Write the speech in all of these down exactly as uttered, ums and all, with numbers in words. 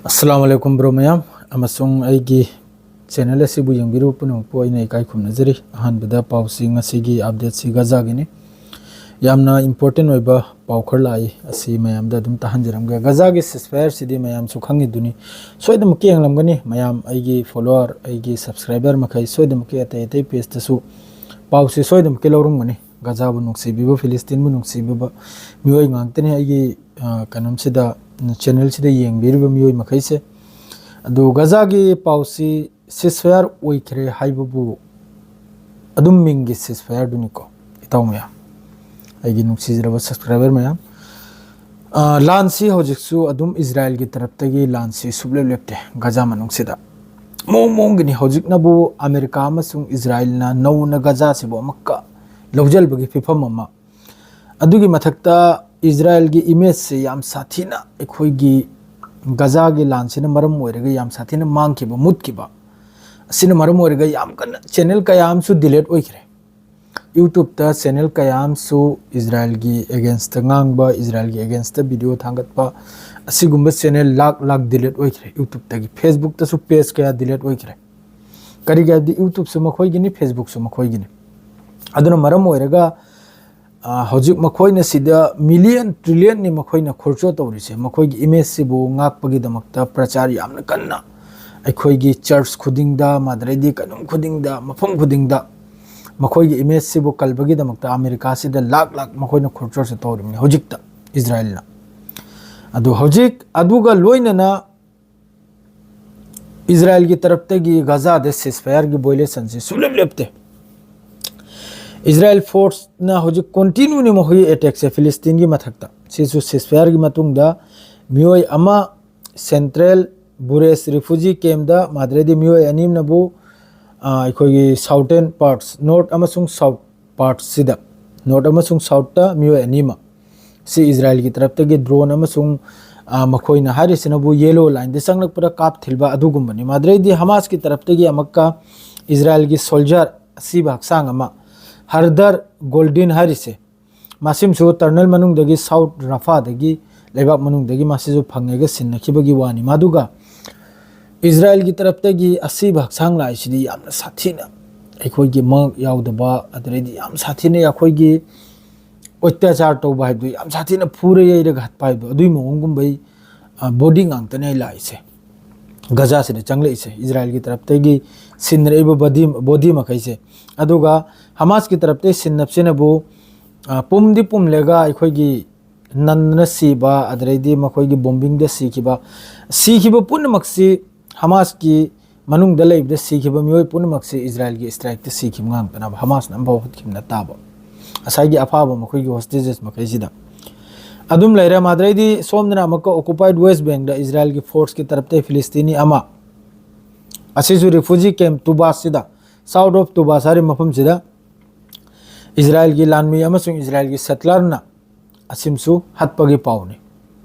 ꯑꯁꯂꯥꯃꯨ ꯑꯂꯥꯏꯀꯨꯝ bro ꯃꯌꯥꯝ, ꯑꯃꯁꯨꯡ ꯑꯩꯒꯤ ꯆꯦꯅꯦꯜ ꯑꯁꯤꯕꯨ ꯌꯦꯡꯕꯤꯔꯤꯕ ꯄꯨꯝꯅꯃꯛꯄꯨ ꯑꯩꯅ ꯏꯀꯥꯏ ꯈꯨꯝꯅꯖꯔꯤ꯫ ꯑꯍꯥꯟꯕꯗ ꯄꯥꯎꯁꯤ, ꯉꯁꯤꯒꯤ ꯑꯞꯗꯦꯠꯁꯤ ꯒꯖꯥꯒꯤꯅꯤ꯫ ꯌꯥꯝꯅ ꯏꯝꯄꯣꯔꯇꯦꯟ ꯑꯣꯏꯕ ꯄꯥꯎ ꯈꯔ ꯂꯥꯛꯏ, ꯑꯁꯤ ꯃꯌꯥꯝꯗ ꯑꯗꯨꯝ ꯇꯥꯍꯟꯖꯔꯝꯒꯦ꯫ ꯒꯖꯥꯒꯤ ꯁꯤꯁꯐꯥꯌꯔꯁꯤꯗꯤ ꯃꯌꯥꯝꯁꯨ ꯈꯪꯉꯤꯗꯨꯅꯤ, ꯁꯣꯏꯗꯅꯃꯛꯀꯤ ꯌꯦꯡꯂꯝꯒꯅꯤ꯫ ꯃꯌꯥꯝ, ꯑꯩꯒꯤ ꯐꯣꯂꯣꯋꯔ, ꯑꯩꯒꯤ ꯁꯕꯁꯀ꯭ꯔꯥꯏꯕꯔ ꯃꯈꯩ ꯁꯣꯏꯗꯅꯃꯛꯀꯤ ꯑꯇꯩ ꯑꯇꯩ ꯄꯦꯖꯇꯁꯨ ꯄꯥꯎꯁꯤ ꯁꯣꯏꯗꯅꯃꯛꯀꯤ ꯂꯧꯔꯝꯒꯅꯤ꯫ ꯒꯖꯥꯕꯨ ꯅꯨꯡꯁꯤꯕꯤꯕ, ꯐꯤꯂꯤꯁꯇꯤꯟꯕꯨ ꯅꯨꯡꯁꯤꯕꯤꯕ ꯃꯤꯑꯣꯏ ꯉꯥꯛꯇꯅꯤ ꯑꯩꯒꯤ, ꯑ, ꯀꯩꯅꯣꯝꯁꯤꯗ, ꯆꯦꯅꯦꯜꯁꯤꯗ ꯌꯦꯡꯕꯤꯔꯤꯕ ꯃꯤꯑꯣꯏ ꯃꯈꯩꯁꯦ꯫ ꯑꯗꯨ ꯒꯖꯥꯒꯤ ꯄꯥꯎꯁꯤ ꯁꯤꯁꯐꯥꯌꯔ ꯑꯣꯏꯈ꯭ꯔꯦ ꯍꯥꯏꯕꯕꯨ ꯑꯗꯨꯝ ꯃꯤꯡꯒꯤ ꯁꯤꯁꯐꯥꯌꯔꯗꯨꯅꯤꯀꯣ, ꯏꯇꯥꯎ ꯃꯌꯥꯝ, ꯑꯩꯒꯤ ꯅꯨꯡꯁꯤꯖꯔꯕ ꯁꯕꯁꯀ꯭ꯔꯥꯏꯕꯔ ꯃꯌꯥꯝ꯫ ꯑ, ꯂꯥꯟꯁꯤ ꯍꯧꯖꯤꯛꯁꯨ ꯑꯗꯨꯝ ꯏꯖꯔꯥꯌꯦꯜꯒꯤ ꯇꯔꯞꯇꯒꯤ ꯂꯥꯟꯁꯤ ꯁꯨꯞꯂꯦꯞ ꯂꯦꯞꯇꯦ ꯒꯖꯥ ꯃꯅꯨꯡꯁꯤꯗ꯫ ꯃꯑꯣꯡ ꯃꯑꯣꯡꯒꯤꯅꯤ꯫ ꯍꯧꯖꯤꯛꯅꯕꯨ ꯑꯃꯦꯔꯤꯀꯥ ꯑꯃꯁꯨꯡ ꯏꯖꯔꯥꯌꯦꯜꯅ ꯅꯧꯅ ꯒꯖꯥꯁꯤꯕꯨ ꯑꯃꯨꯛꯀ ꯂꯧꯁꯤꯟꯕꯒꯤ ꯐꯤꯕꯝ ꯑꯃ꯫ ꯑꯗꯨꯒꯤ ꯃꯊꯛꯇ ꯏꯖꯔꯥꯌꯦꯜꯒꯤ ꯏꯃꯦꯖꯁꯦ ꯌꯥꯝ ꯁꯥꯊꯤꯅ ꯑꯩꯈꯣꯏꯒꯤ ꯒꯖꯥꯒꯤ ꯂꯥꯟꯁꯤꯅ ꯃꯔꯝ ꯑꯣꯏꯔꯒ ꯌꯥꯝ ꯁꯥꯊꯤꯅ ꯃꯥꯡꯈꯤꯕ, ꯃꯨꯠꯈꯤꯕ꯫ ꯑꯁꯤꯅ ꯃꯔꯝ ꯑꯣꯏꯔꯒ ꯌꯥꯝ ꯀꯟꯅ ꯆꯦꯅꯦꯜ ꯀꯌꯥ ꯑꯃꯁꯨ ꯗꯤꯂꯦꯠ ꯑꯣꯏꯈ꯭ꯔꯦ꯫ ꯌꯨꯇ꯭ꯌꯨꯕꯇ ꯆꯦꯅꯦꯜ ꯀꯌꯥ ꯑꯃꯁꯨ ꯏꯖꯔꯥꯌꯦꯜꯒꯤ ꯑꯦꯒꯦꯟꯁꯇ ꯉꯥꯡꯕ, ꯏꯖꯔꯥꯌꯦꯜꯒꯤ ꯑꯦꯒꯦꯟꯁꯇ ꯚꯤꯗꯤꯑꯣ ꯊꯥꯡꯒꯠꯄ, ꯑꯁꯤꯒꯨꯝꯕ ꯆꯦꯅꯦꯜ ꯂꯥꯛ ꯂꯥꯛ ꯗꯤꯂꯦꯠ ꯑꯣꯏꯈ꯭ꯔꯦ ꯌꯨꯇ꯭ꯌꯨꯕꯇꯒꯤ꯫ ꯐꯦꯁꯕꯨꯛꯇꯁꯨ ꯄꯦꯖ ꯀꯌꯥ ꯗꯤꯂꯦꯠ ꯑꯣꯏꯈ꯭ꯔꯦ꯫ ꯀꯔꯤꯒꯤ ꯍꯥꯏꯕꯗꯤ ꯌꯨꯇ꯭ꯌꯨꯕꯁꯨ ꯃꯈꯣꯏꯒꯤꯅꯤ, ꯐꯦꯁꯕꯨꯛꯁꯨ ꯃꯈꯣꯏꯒꯤꯅꯤ꯫ ꯑꯗꯨꯅ ꯃꯔꯝ ꯑꯣꯏꯔꯒ, ꯑ, ꯍꯧꯖꯤꯛ ꯃꯈꯣꯏꯅ ꯁꯤꯗ ꯃꯤꯂꯤꯌꯟ ꯇ꯭ꯔꯤꯂꯤꯌꯟꯅꯤ ꯃꯈꯣꯏꯅ ꯈꯣꯔꯆꯣ ꯇꯧꯔꯤꯁꯦ꯫ ꯃꯈꯣꯏꯒꯤ ꯏꯃꯦꯖꯁꯤꯕꯨ ꯉꯥꯛꯄꯒꯤꯗꯃꯛꯇ ꯄ꯭ꯔꯆꯥꯔ ꯌꯥꯝꯅ ꯀꯟꯅ ꯑꯩꯈꯣꯏꯒꯤ ꯆꯔꯆ ꯈꯨꯗꯤꯡꯗ, ꯃꯥꯗ꯭ꯔꯩꯗꯤ ꯀꯩꯅꯣꯝ ꯈꯨꯗꯤꯡꯗ, ꯃꯐꯝ ꯈꯨꯗꯤꯡꯗ ꯃꯈꯣꯏꯒꯤ ꯏꯃꯦꯖꯁꯤꯕꯨ ꯀꯜꯕꯒꯤꯗꯃꯛꯇ ꯑꯃꯦꯔꯤꯀꯥꯁꯤꯗ ꯂꯥꯛ ꯂꯥꯛ ꯃꯈꯣꯏꯅ ꯈꯣꯔꯆꯣꯁꯦ ꯇꯧꯔꯤꯕꯅꯤ ꯍꯧꯖꯤꯛꯇ ꯏꯖꯔꯥꯌꯦꯜꯅ꯫ ꯑꯗꯨ ꯍꯧꯖꯤꯛ ꯑꯗꯨꯒ ꯂꯣꯏꯅꯅ ꯏꯖꯔꯥꯌꯦꯜꯒꯤ ꯇꯔꯞꯇꯒꯤ ꯒꯖꯥꯗ ꯁꯤꯁꯐꯥꯌꯔꯒꯤ ꯚꯣꯏꯂꯦꯁꯟꯁꯤ ꯁꯨꯡꯂꯦꯞ ꯂꯦꯞꯇꯦ꯫ ꯏꯖꯔꯥꯌꯦꯜ ꯐꯣꯔꯁꯅ ꯍꯧꯖꯤꯛ ꯀꯣꯟꯇꯤꯅ꯭ꯌꯨꯅꯤ ꯃꯈꯣꯏꯒꯤ ꯑꯦꯇꯦꯛꯁꯦ ꯐꯤꯂꯤꯁꯇꯤꯟꯒꯤ ꯃꯊꯛꯇ꯫ ꯁꯤꯁꯨ ꯁꯤꯁꯐꯥꯌꯔꯒꯤ ꯃꯇꯨꯡꯗ ꯃꯤꯑꯣꯏ ꯑꯃ ꯁꯦꯟꯇ꯭ꯔꯦꯜ ꯕꯨꯔꯦꯁ ꯔꯤꯐ꯭ꯌꯨꯖꯤ ꯀꯦꯝꯗ, ꯃꯥꯗ꯭ꯔꯦꯗꯤ ꯃꯤꯑꯣꯏ ꯑꯅꯤ ꯑꯃꯅꯕꯨ, ꯑ, ꯑꯩꯈꯣꯏꯒꯤ ꯁꯥꯎꯇꯔꯟ ꯄꯥꯔꯠꯁ, ꯅꯣꯔꯠ ꯑꯃꯁꯨꯡ ꯁꯥꯎꯠ ꯄꯥꯔꯠꯁꯤꯗ, ꯅꯣꯔꯠ ꯑꯃꯁꯨꯡ ꯁꯥꯎꯠꯇ ꯃꯤꯑꯣꯏ ꯑꯅꯤ ꯑꯃ ꯁꯤ ꯏꯖꯔꯥꯌꯦꯜꯒꯤ ꯇꯔꯞꯇꯒꯤ ꯗ꯭ꯔꯣꯟ ꯑꯃꯁꯨꯡ, ꯑ, ꯃꯈꯣꯏꯅ ꯍꯥꯏꯔꯤꯁꯤꯅꯕꯨ ꯌꯦꯂꯣ ꯂꯥꯏꯟꯗ ꯆꯪꯂꯛꯄꯗ ꯀꯥꯞꯊꯤꯟꯕ ꯑꯗꯨꯒꯨꯝꯕꯅꯤ꯫ ꯃꯥꯗ꯭ꯔꯦꯗꯤ ꯍꯃꯥꯁꯀꯤ ꯇꯔꯞꯇꯒꯤ ꯑꯃꯨꯛꯀ ꯏꯖꯔꯥꯌꯦꯜꯒꯤ ꯁꯣꯜꯖꯔ ꯑꯁꯤꯕ ꯍꯛꯆꯥꯡ ꯑꯃ, ꯍꯔꯗꯔ ꯒꯣꯜꯗꯤꯟ ꯍꯥꯏꯔꯤꯁꯦ, ꯃꯁꯤꯃꯁꯨ ꯇꯔꯅꯦꯜ ꯃꯅꯨꯡꯗꯒꯤ ꯁꯥꯎꯠ ꯔꯐꯥꯗꯒꯤ ꯂꯩꯕꯥꯛ ꯃꯅꯨꯡꯗꯒꯤ ꯃꯁꯤꯁꯨ ꯐꯪꯉꯒ ꯁꯤꯟꯅꯈꯤꯕꯒꯤ ꯋꯥꯅꯤ꯫ ꯃꯗꯨꯒ ꯏꯖꯔꯥꯌꯦꯜꯒꯤ ꯇꯔꯞꯇꯒꯤ ꯑꯁꯤꯕ ꯍꯛꯆꯥꯡ ꯂꯥꯛꯏꯁꯤꯗꯤ ꯌꯥꯝꯅ ꯁꯥꯊꯤꯅ, ꯑꯩꯈꯣꯏꯒꯤ ꯃꯉꯛ ꯌꯥꯎꯗꯕ, ꯑꯗꯨꯗꯩꯗꯤ ꯌꯥꯝ ꯁꯥꯊꯤꯅ ꯑꯩꯈꯣꯏꯒꯤ ꯑꯣꯏꯇꯥꯆꯥꯔ ꯇꯧꯕ ꯍꯥꯏꯕꯗꯣ, ꯌꯥꯝ ꯁꯥꯊꯤꯅ ꯐꯨꯔ ꯌꯩꯔꯒ ꯍꯥꯠꯄ ꯍꯥꯏꯕꯗꯣ, ꯑꯗꯨꯒꯤ ꯃꯑꯣꯡꯒꯨꯝꯕꯩ, ꯑ, ꯕꯣꯗꯤ ꯉꯥꯛꯇꯅꯦ ꯂꯥꯛꯏꯁꯦ꯫ ꯒꯖꯥꯁꯤꯗ ꯆꯪꯂꯛꯏꯁꯦ, ꯏꯖꯔꯥꯌꯦꯜꯒꯤ ꯇꯔꯞꯇꯒꯤ ꯁꯤꯟꯅꯔꯛꯏꯕ ꯕꯣꯗꯤ, ꯕꯣꯗꯤ ꯃꯈꯩꯁꯦ꯫ ꯑꯗꯨꯒ ꯍꯃꯥꯁꯀꯤ ꯇꯔꯞꯇꯒꯤ ꯁꯤꯟꯅꯕꯁꯤꯅꯕꯨ, ꯑ, ꯄꯨꯝꯗꯤ ꯄꯨꯝꯂꯒ ꯑꯩꯈꯣꯏꯒꯤ ꯅꯟꯗꯅ ꯁꯤꯕ, ꯑꯗꯨꯗꯩꯗꯤ ꯃꯈꯣꯏꯒꯤ ꯕꯣꯝꯕꯤꯡꯗ ꯁꯤꯈꯤꯕ, ꯁꯤꯈꯤꯕ ꯄꯨꯝꯅꯃꯛꯁꯤ, ꯍꯃꯥꯁꯀꯤ ꯃꯅꯨꯡꯗ ꯂꯩꯕꯗ ꯁꯤꯈꯤꯕ ꯃꯤꯑꯣꯏ ꯄꯨꯝꯅꯃꯛꯁꯤ ꯏꯖꯔꯥꯌꯦꯜꯒꯤ ꯁ꯭ꯇ꯭ꯔꯥꯏꯛꯇ ꯁꯤꯈꯤꯕ ꯉꯥꯛꯇꯅꯦꯕ, ꯍꯃꯥꯁꯅ ꯑꯝꯐꯥꯎ ꯍꯨꯠꯈꯤꯕ ꯅꯠꯇꯕ, ꯉꯁꯥꯏꯒꯤ ꯑꯐꯥꯕ ꯃꯈꯣꯏꯒꯤ ꯍꯣꯁꯇꯦꯖꯦꯁ ꯃꯈꯩꯁꯤꯗ꯫ ꯑꯗꯨꯝ ꯂꯩꯔꯦ꯫ ꯃꯗꯨꯗꯩꯗꯤ ꯁꯣꯝꯗꯅ ꯑꯃꯨꯛꯀ ꯑꯣꯀꯨꯄꯥꯏꯗ ꯋꯦꯁ ꯕꯦꯡꯗ ꯏꯖꯔꯥꯌꯦꯜꯒꯤ ꯐꯣꯔꯁꯀꯤ ꯇꯔꯞꯇꯒꯤ ꯐꯤꯂꯤꯁꯇꯤꯅꯤ ꯑꯃ, ꯑꯁꯤꯁꯨ ꯔꯤꯐ꯭ꯌꯨꯖꯤ ꯀꯦꯝꯞ ꯇꯨꯕꯥꯁꯁꯤꯗ, ꯁꯥꯎꯠ ꯑꯣꯐ ꯇꯨꯕꯥꯁ ꯍꯥꯏꯔꯤꯕ ꯃꯐꯝꯁꯤꯗ ꯏꯖꯔꯥꯌꯦꯜꯒꯤ ꯂꯥꯟꯃꯤ ꯑꯃꯁꯨꯡ ꯏꯖꯔꯥꯌꯦꯜꯒꯤ ꯁꯦꯇꯂꯔꯅ ꯑꯁꯤꯝꯁꯨ ꯍꯥꯠꯄꯒꯤ ꯄꯥꯎꯅꯤ꯫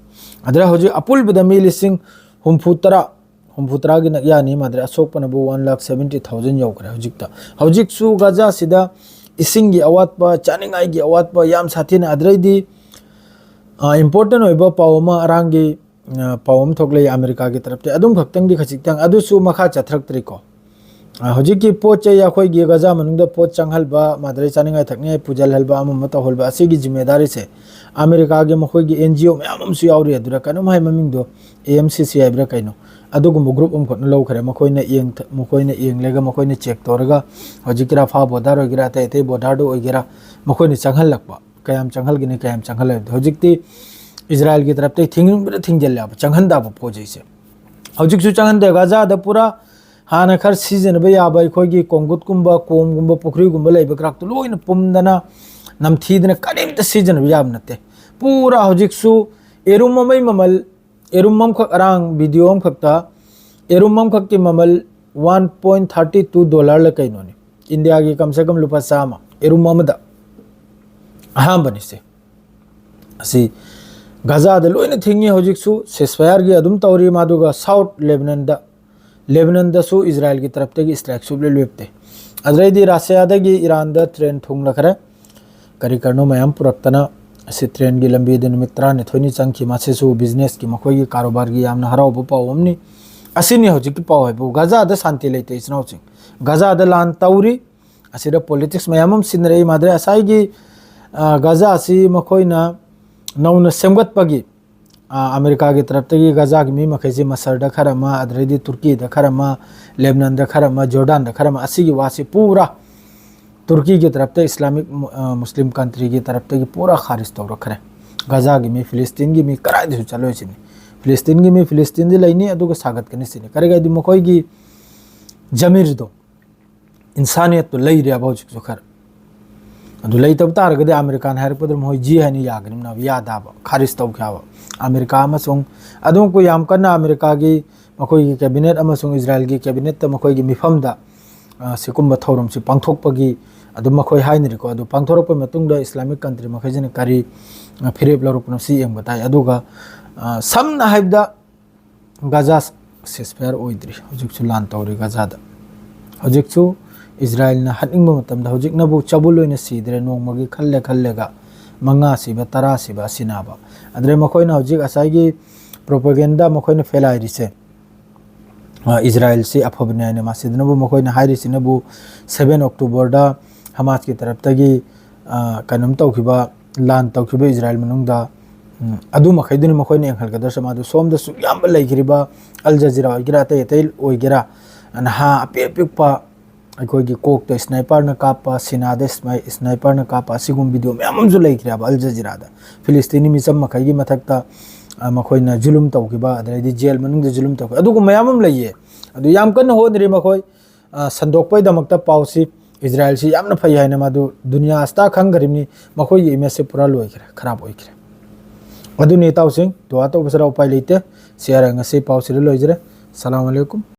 ꯑꯗꯨꯗ ꯍꯧꯖꯤꯛ ꯑꯄꯨꯟꯕꯗ ꯃꯤ ꯂꯤꯁꯤꯡ ꯍꯨꯝꯐꯨ ꯇꯔꯥ, ꯍꯨꯝꯐꯨ ꯇꯔꯥꯒꯤ ꯅꯛ ꯌꯥꯅꯤ꯫ ꯃꯥꯗ꯭ꯔꯦ, ꯑꯁꯣꯛꯄꯅꯕꯨ ꯋꯥꯟ ꯂꯥꯈ ꯁꯚꯦꯟꯇꯤ ꯊꯥꯎꯖꯟ ꯌꯧꯈ꯭ꯔꯦ ꯍꯧꯖꯤꯛꯇ꯫ ꯍꯧꯖꯤꯛꯁꯨ ꯒꯖꯥꯁꯤꯗ ꯏꯁꯤꯡꯒꯤ ꯑꯋꯥꯠꯄ, ꯆꯥꯅꯤꯡꯉꯥꯏꯒꯤ ꯑꯋꯥꯠꯄ ꯌꯥꯝ ꯁꯥꯊꯤꯅ꯫ ꯑꯗꯨꯗꯩꯗꯤ, ꯑ, ꯏꯝꯄꯣꯔꯇꯦꯟ ꯑꯣꯏꯕ ꯄꯥꯎ ꯑꯃ, ꯑꯔꯥꯡꯒꯤ, ꯑ, ꯄꯥꯎ ꯑꯃ ꯊꯣꯛꯂꯛꯏ ꯑꯃꯦꯔꯤꯀꯥꯒꯤ ꯇꯔꯞꯇ꯫ ꯑꯗꯨꯝ ꯈꯛꯇꯪꯗꯤ, ꯈꯖꯤꯛꯇꯪ, ꯑꯗꯨꯁꯨ ꯃꯈꯥ ꯆꯠꯊꯔꯛꯇ꯭ꯔꯤꯀꯣ꯫ ꯑ, ꯍꯧꯖꯤꯛꯀꯤ ꯄꯣꯠ ꯆꯩ, ꯑꯩꯈꯣꯏꯒꯤ ꯒꯖꯥ ꯃꯅꯨꯡꯗ ꯄꯣꯠ ꯆꯪꯍꯜꯕ, ꯃꯥꯗ꯭ꯔꯦ, ꯆꯥꯅꯤꯡꯉꯥꯏ ꯊꯛꯅꯤꯡꯉꯥꯏ ꯄꯨꯖꯜꯍꯜꯕ, ꯑꯃ ꯑꯃ ꯇꯧꯍꯜꯕ, ꯑꯁꯤꯒꯤ ꯖꯤꯝꯃꯦꯗꯥꯔꯤꯁꯦ ꯑꯃꯦꯔꯤꯀꯥꯒꯤ ꯃꯈꯣꯏꯒꯤ ꯑꯦꯟ ꯖꯤ ꯑꯣ ꯃꯌꯥꯝ ꯑꯃꯁꯨ ꯌꯥꯎꯔꯤ꯫ ꯑꯗꯨꯗ ꯀꯩꯅꯣꯝ ꯍꯥꯏ, ꯃꯃꯤꯡꯗꯣ ꯑꯦ ꯑꯦꯝ ꯁꯤ ꯁꯤ ꯍꯥꯏꯕ꯭ꯔꯥ ꯀꯩꯅꯣ, ꯑꯗꯨꯒꯨꯝꯕ ꯒ꯭ꯔꯨꯞ ꯑꯃꯈꯛꯅ ꯂꯧꯈ꯭ꯔꯦ꯫ ꯃꯈꯣꯏꯅ ꯌꯦꯡ-, ꯃꯈꯣꯏꯅ ꯌꯦꯡꯂꯒ, ꯃꯈꯣꯏꯅ ꯆꯦꯛ ꯇꯧꯔꯒ, ꯍꯧꯖꯤꯛꯀꯤ ꯔꯥꯐꯥ ꯕꯣꯔꯗꯔ ꯑꯣꯏꯒꯦꯔꯥ, ꯑꯇꯩ ꯑꯇꯩ ꯕꯣꯔꯗꯔꯗ ꯑꯣꯏꯒꯦꯔꯥ, ꯃꯈꯣꯏꯅ ꯆꯪꯍꯜꯂꯛꯄ꯫ ꯀꯌꯥꯝ ꯆꯪꯍꯜꯒꯅꯤ, ꯀꯌꯥꯝ ꯆꯪꯍꯜꯂꯣꯏ ꯍꯥꯏꯕꯗꯣ꯫ ꯍꯧꯖꯤꯛꯇꯤ ꯏꯖꯔꯥꯌꯦꯜꯒꯤ ꯇꯔꯞꯇꯒꯤ ꯊꯤꯡꯕꯗ ꯊꯤꯡꯖꯤꯜꯂꯦꯕ, ꯆꯪꯍꯟꯗꯕ ꯄꯣꯠ ꯆꯩꯁꯦ꯫ ꯍꯧꯖꯤꯛꯁꯨ ꯆꯪꯍꯟꯗꯦ꯫ ꯒꯖꯥꯗ ꯄꯨꯔꯥ ꯍꯥꯟꯅ ꯈꯔ ꯁꯤꯖꯤꯟꯅꯕ ꯌꯥꯕ ꯑꯩꯈꯣꯏꯒꯤ ꯀꯣꯡꯒꯨꯠꯀꯨꯝꯕ, ꯀꯣꯝꯒꯨꯝꯕ, ꯄꯨꯈ꯭ꯔꯤꯒꯨꯝꯕ ꯂꯩꯕ ꯈꯔꯥꯛꯇꯣ ꯂꯣꯏꯅ ꯄꯨꯝꯗꯅ, ꯅꯝꯊꯤꯗꯅ, ꯀꯔꯤꯝꯇ ꯁꯤꯖꯤꯟꯅꯕ ꯌꯥꯕ ꯅꯠꯇꯦ꯫ ꯄꯨꯔꯥ ꯍꯧꯖꯤꯛꯁꯨ ꯌꯦꯔꯨꯝ ꯑꯃꯒꯤ ꯃꯃꯜ, ꯌꯦꯔꯨꯝ ꯑꯃꯈꯛ, ꯑꯔꯥꯡ ꯚꯤꯗꯤꯑꯣ ꯑꯃꯈꯛꯇ ꯌꯦꯔꯨꯝ ꯑꯃꯈꯛꯀꯤ ꯃꯃꯜ ꯋꯥꯟ ꯄꯣꯏꯟ ꯊꯥꯔꯇꯤ ꯇꯨ ꯗꯣꯂꯔꯂ ꯀꯩꯅꯣꯅꯤ꯫ ꯏꯟꯗꯤꯌꯥꯒꯤ ꯀꯝꯁꯦ ꯀꯝ ꯂꯨꯄꯥ ꯆꯥꯝꯃ ꯌꯦꯔꯨꯝ ꯑꯃꯗ꯫ ꯑꯍꯥꯟꯕꯅꯤꯁꯦ꯫ ꯑꯁꯤ ꯒꯖꯥꯗ ꯂꯣꯏꯅ ꯊꯤꯡꯉꯤ ꯍꯧꯖꯤꯛꯁꯨ, ꯁꯤꯁꯐꯥꯌꯔꯒꯤ ꯑꯗꯨꯝ ꯇꯧꯔꯤ꯫ ꯃꯥꯗꯨꯒ ꯁꯥꯎꯠ ꯂꯦꯕꯅꯟꯗ, ꯂꯦꯕꯅꯟꯗꯁꯨ ꯏꯖꯔꯥꯌꯦꯜꯒꯤ ꯇꯔꯞꯇꯒꯤ ꯏꯁꯇ꯭ꯔꯥꯏꯛ ꯁꯨꯞꯂꯦꯞ ꯂꯦꯞꯇꯦ꯫ ꯑꯗꯨꯗꯩꯗꯤ ꯔꯁꯤꯌꯥꯗꯒꯤ ꯏꯔꯥꯟꯗ ꯇ꯭ꯔꯦꯟ ꯊꯨꯡꯂꯈ꯭ꯔꯦ, ꯀꯔꯤ ꯀꯔꯤꯅꯣ ꯃꯌꯥꯝ ꯄꯨꯔꯛꯇꯅ꯫ ꯑꯁꯤ ꯇ꯭ꯔꯦꯟꯒꯤ ꯂꯝꯕꯤꯗ ꯅꯨꯃꯤꯠ ꯇꯔꯥꯅꯤꯊꯣꯏꯅꯤ ꯆꯪꯈꯤ꯫ ꯃꯁꯤꯁꯨ ꯕꯤꯖꯤꯅꯦꯁꯀꯤ, ꯃꯈꯣꯏꯒꯤ ꯀꯥꯔꯣꯕꯥꯔꯒꯤ ꯌꯥꯝꯅ ꯍꯔꯥꯎꯕ ꯄꯥꯎ ꯑꯃꯅꯤ꯫ ꯑꯁꯤꯅꯤ ꯍꯧꯖꯤꯛꯀꯤ ꯄꯥꯎ ꯍꯥꯏꯕꯨ꯫ ꯒꯥꯖꯥꯗ ꯁꯥꯟꯇꯤ ꯂꯩꯇꯦ, ꯏꯆꯤꯟ ꯏꯅꯥꯎꯁꯤꯡ꯫ ꯒꯥꯖꯥꯗ ꯂꯥꯟ ꯇꯧꯔꯤ꯫ ꯑꯁꯤꯗ ꯄꯣꯂꯤꯇꯤꯛꯁ ꯃꯌꯥꯝ ꯑꯃ ꯁꯤꯖꯤꯟꯅꯔꯛꯏ꯫ ꯃꯥꯗ꯭ꯔꯦ ꯉꯁꯥꯏꯒꯤ, ꯑ, ꯒꯥꯖꯥ ꯑꯁꯤ ꯃꯈꯣꯏꯅ ꯅꯧꯅ ꯁꯦꯝꯒꯠꯄꯒꯤ, ꯑ, ꯑꯃꯦꯔꯤꯀꯥꯒꯤ ꯇꯔꯞꯇꯒꯤ ꯒꯥꯖꯥꯒꯤ ꯃꯤ ꯃꯈꯩꯁꯤ ꯃꯁꯔꯗ ꯈꯔ ꯑꯃ, ꯑꯗꯨꯗꯩꯗꯤ ꯇꯨꯔꯀꯤꯗ ꯈꯔ ꯑꯃ, ꯂꯦꯕꯅꯟꯗ ꯈꯔ ꯑꯃ, ꯖꯣꯔꯗꯥꯟꯗ ꯈꯔ ꯑꯃ, ꯑꯁꯤꯒꯤ ꯋꯥꯁꯤ ꯄꯨꯔꯥ ꯇꯨꯔꯀꯤꯒꯤ ꯇꯔꯞꯇ, ꯏꯁꯂꯥꯃꯤꯛ ꯃꯨ-, ꯑ, ꯃꯨꯁꯂꯤꯝ ꯀꯟꯇ꯭ꯔꯤꯒꯤ ꯇꯔꯞꯇꯒꯤ ꯄꯨꯔꯥ ꯈꯥꯔꯤꯖ ꯇꯧꯔꯛꯈ꯭ꯔꯦ꯫ ꯒꯥꯖꯥꯒꯤ ꯃꯤ, ꯐꯤꯂꯤꯁꯇꯤꯟꯒꯤ ꯃꯤ ꯀꯗꯥꯏꯗꯁꯨ ꯆꯠꯂꯣꯏ ꯁꯤꯅꯤ꯫ ꯐꯤꯂꯤꯁꯇꯤꯟꯒꯤ ꯃꯤ ꯐꯤꯂꯤꯁꯇꯤꯟꯗ ꯂꯩꯅꯤ, ꯑꯗꯨꯒ ꯁꯥꯒꯠꯀꯅꯤ ꯁꯤꯅꯤ꯫ ꯀꯔꯤꯒꯤꯗꯤ ꯃꯈꯣꯏꯒꯤ ꯖꯃꯤꯔꯗꯣ, ꯏꯟꯁꯥꯅꯤꯌꯠꯇꯣ ꯂꯩꯔꯦꯕ ꯍꯧꯖꯤꯛꯁꯨ ꯈꯔ꯫ ꯑꯗꯨ ꯂꯩꯇꯕ ꯇꯥꯔꯒꯗꯤ ꯑꯃꯦꯔꯤꯀꯥꯅ ꯍꯥꯏꯔꯛꯄꯗ ꯃꯈꯣꯏ ꯖꯤ ꯍꯥꯏꯅ ꯌꯥꯒꯅꯤꯅ ꯌꯥꯗꯕ, ꯈꯥꯔꯤꯖ ꯇꯧꯈ꯭ꯔꯦꯕ꯫ ꯑꯃꯦꯔꯤꯀꯥ ꯑꯃꯁꯨꯡ ꯑꯗꯨꯝ ꯑꯩꯈꯣꯏ ꯌꯥꯝ ꯀꯟꯅ ꯑꯃꯦꯔꯤꯀꯥꯒꯤ, ꯃꯈꯣꯏꯒꯤ ꯀꯦꯕꯤꯅꯦꯠ ꯑꯃꯁꯨꯡ ꯏꯖꯔꯥꯏꯜꯒꯤ ꯀꯦꯕꯤꯅꯦꯠꯇ ꯃꯈꯣꯏꯒꯤ ꯃꯤꯐꯝꯗ, ꯑ, ꯁꯤꯒꯨꯝꯕ ꯊꯧꯔꯝꯁꯤ ꯄꯥꯡꯊꯣꯛꯄꯒꯤ ꯑꯗꯨꯝ ꯃꯈꯣꯏ ꯍꯥꯏꯅꯔꯤꯀꯣ꯫ ꯑꯗꯨ ꯄꯥꯡꯊꯣꯔꯛꯄ ꯃꯇꯨꯡꯗ ꯏꯁꯂꯥꯃꯤꯛ ꯀꯟꯇ꯭ꯔꯤ ꯃꯈꯩꯁꯤꯅ ꯀꯔꯤ, ꯑ, ꯐꯤꯔꯦꯞ ꯂꯧꯔꯛꯄꯅꯣ ꯁꯤ ꯌꯦꯡꯕ ꯇꯥꯏ꯫ ꯑꯗꯨꯒ, ꯑ, ꯁꯝꯅ ꯍꯥꯏꯕꯗ ꯒꯥꯖꯥ ceasefire ꯑꯣꯏꯗ꯭ꯔꯤ, ꯍꯧꯖꯤꯛꯁꯨ ꯂꯥꯟ ꯇꯧꯔꯤ ꯒꯥꯖꯥꯗ꯫ ꯍꯧꯖꯤꯛꯁꯨ ꯏꯖꯔꯥꯏꯜꯅ ꯍꯥꯠꯅꯤꯡꯕ ꯃꯇꯝꯗ ꯍꯧꯖꯤꯛꯅꯕꯨ ꯆꯕꯨꯜ ꯑꯣꯏꯅ ꯁꯤꯗ꯭ꯔꯦ, ꯅꯣꯡꯃꯒꯤ ꯈꯜꯂꯦ ꯈꯜꯂꯦꯒ ꯃꯉꯥ ꯁꯤꯕ, ꯇꯔꯥ ꯁꯤꯕ, ꯑꯁꯤꯅꯕ꯫ ꯑꯗꯨꯗꯩ ꯃꯈꯣꯏꯅ ꯍꯧꯖꯤꯛ ꯉꯁꯥꯏꯒꯤ propaganda ꯃꯈꯣꯏꯅ ꯐꯦꯂꯥꯏꯔꯤꯁꯦ, ꯑ, ꯏꯖꯔꯥꯏꯜꯁꯤ ꯑꯐꯕꯅꯤ ꯍꯥꯏꯅ ꯃꯁꯤꯗꯅꯕꯨ ꯃꯈꯣꯏꯅ ꯍꯥꯏꯔꯤꯁꯤꯅꯕꯨ seven Octoberꯗ ꯍꯃꯥꯁꯀꯤ ꯇꯔꯞꯇꯒꯤ, ꯑ, ꯀꯩꯅꯣꯝ ꯇꯧꯈꯤꯕ, ꯂꯥꯟ ꯇꯧꯈꯤꯕ ꯏꯖꯔꯥꯏꯜ ꯃꯅꯨꯡꯗ, ꯎꯝ, ꯑꯗꯨ ꯃꯈꯩꯗꯨꯅꯤ ꯃꯈꯣꯏꯅ ꯌꯦꯡꯍꯜꯒꯗꯧꯔꯤꯁꯦ꯫ ꯃꯥꯗꯨ ꯁꯣꯝꯗ ꯁꯨꯛ ꯌꯥꯝꯕ ꯂꯩꯈ꯭ꯔꯤꯕ ꯑꯜ ꯖꯖꯤꯔꯥ ꯑꯣꯏꯒꯦꯔꯥ, ꯑꯇꯩ ꯑꯇꯩ ꯑꯣꯏꯒꯦꯔꯥ, ꯅꯍꯥ ꯑꯄꯤꯛ ꯑꯄꯤꯛꯄ ꯑꯩꯈꯣꯏꯒꯤ ꯀꯣꯛꯇ sniperꯅ ꯀꯥꯞꯄ, ꯁꯤꯅꯥꯗ sniperꯅ ꯀꯥꯞꯄ, ꯑꯁꯤꯒꯨꯝꯕ video ꯃꯌꯥꯝ ꯑꯃꯁꯨ ꯂꯩꯈ꯭ꯔꯦꯕ ꯑꯜ ꯖꯖꯤꯔꯥꯗ꯫ ꯐꯤꯂꯤꯁꯇꯤꯅꯤ ꯃꯤꯆꯝ ꯃꯈꯩꯒꯤ ꯃꯊꯛꯇ, ꯑ, ꯃꯈꯣꯏꯅ ꯖꯨꯂꯨꯝ ꯇꯧꯈꯤꯕ, ꯑꯗꯩꯗꯤ ꯖꯦꯜ ꯃꯅꯨꯡꯗ ꯖꯨꯂꯨꯝ ꯇꯧꯈꯤ, ꯑꯗꯨꯒꯨꯝꯕ ꯃꯌꯥꯝ ꯑꯃ ꯂꯩꯌꯦ꯫ ꯑꯗꯨ ꯌꯥꯝ ꯀꯟꯅ ꯍꯣꯠꯅꯔꯤ ꯃꯈꯣꯏ꯫ ꯑ, ꯁꯟꯗꯣꯛꯄꯒꯤꯗꯃꯛꯇ ꯄꯥꯎꯁꯤ, ꯏꯖꯔꯥꯏꯜꯁꯤ ꯌꯥꯝꯅ ꯐꯩ ꯍꯥꯏꯅ ꯃꯗꯨ ꯗꯨꯅꯤꯌꯥ ꯑꯁꯤꯗ ꯈꯪꯈ꯭ꯔꯤꯕꯅꯤ꯫ ꯃꯈꯣꯏꯒꯤ imageꯁꯦ ꯄꯨꯔꯥ ꯂꯣꯏꯈ꯭ꯔꯦ, ꯈꯔꯥꯞ ꯑꯣꯏꯈ꯭ꯔꯦ꯫ ꯑꯗꯨꯅꯤ ꯏꯇꯥꯎꯁꯤꯡ, ꯗꯨꯋꯥ ꯇꯧꯕꯁꯤꯗ ꯎꯄꯥꯏ ꯂꯩꯇꯦ꯫ ꯁꯤ ꯍꯥꯏꯔꯒ ꯉꯁꯤ ꯄꯥꯎꯁꯤꯗ ꯂꯣꯏꯖꯔꯦ꯫ ꯁꯂꯥꯝ ꯑꯂꯩꯀꯨꯝ꯫